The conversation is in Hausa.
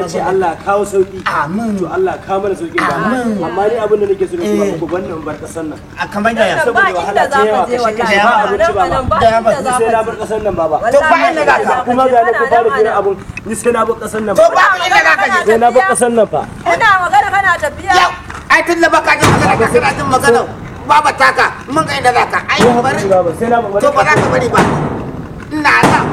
Ce Allah kawo sauki. Amin. To Allah kawo mana sauki ba. Amin. Amma ni abin da nake so da ku banni in bar kasar nan. A kamar da Saboda Ba wahala inda ta za ka yawa je kashe kashe wallahi. ba abinci ba. Nan ba Da ba. inda Ni za sai na ka bar je. kasar nan baba. To ba inda za ka. Kuma ga ni ku fara kira abun ni sai na bar kasar nan. To ba inda za ka je. Sai na bar kasar nan fa. Ina magana kana tafiya. Yau, ai tun da baka jin magana ka kana jin magana baba taka mun ga inda za ka. Ai Ni bari. hakuri baba sai na bar. To ba za ka bari ba. Ina nan.